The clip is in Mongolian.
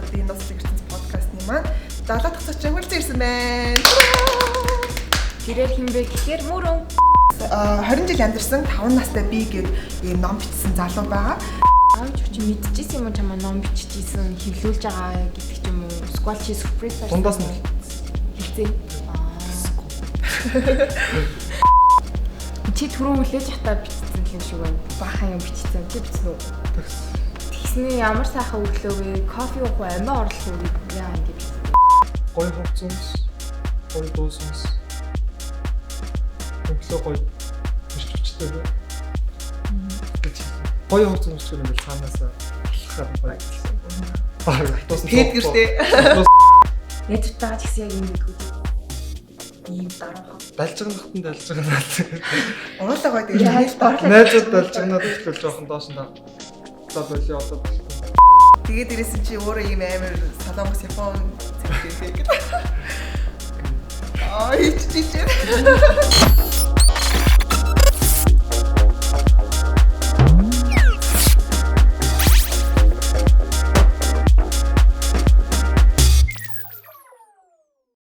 Найзуудын Нослог ертөнц подкастны маань 7 дахь зочин хүрэлцэн ирсэн байна. Тэрээр хин бэ гэхээр Мөрөн. 20 жил амьдарсан 5 настай би гээд ийм ном бичсэн залуу байгаа. Аав чи мэдчихсэн юм уу, чамаа ном биччихсэн, хэвлүүлж байгаа гэдэг ч юм уу? Эсвэл чи сюрприз барьсан. Дундаас нь хэлцээ. Чи түрүү үлээж хатаа бичсэн юм шиг байна. Баахан юм бичсэн. Чи бичсэн үү? Тэгсний ямар сайхан өглөө вэ? Кофе уух уу, амиа орлох уу гэдэг яа ингэ бичсэн. Гоё хувцас өмс, гоё дуу сонс. Өглөө гоё ирч хүчтэй бай. Гэж хэлсэн. Гоё хувцас өмсгөр ингээл цаанаасаа алхахаар гоё. Баг автобус нь Тэдгэртэй. Найзуудтайгаа ч гэсэн яг юм гэдгүү. Ийм даруухан. Далжигнахт нь далжигнаад. Уруулаа гоё тэгэж хэлээ. Найзууд далжигнаад эхлүүл жоохон доош нь даа. За болио одоо болтон. Тэгээд дээрээс нь чи өөрөө ийм амар Солонгос, Япон зэмлээ гэдэг. Аа, чи чи.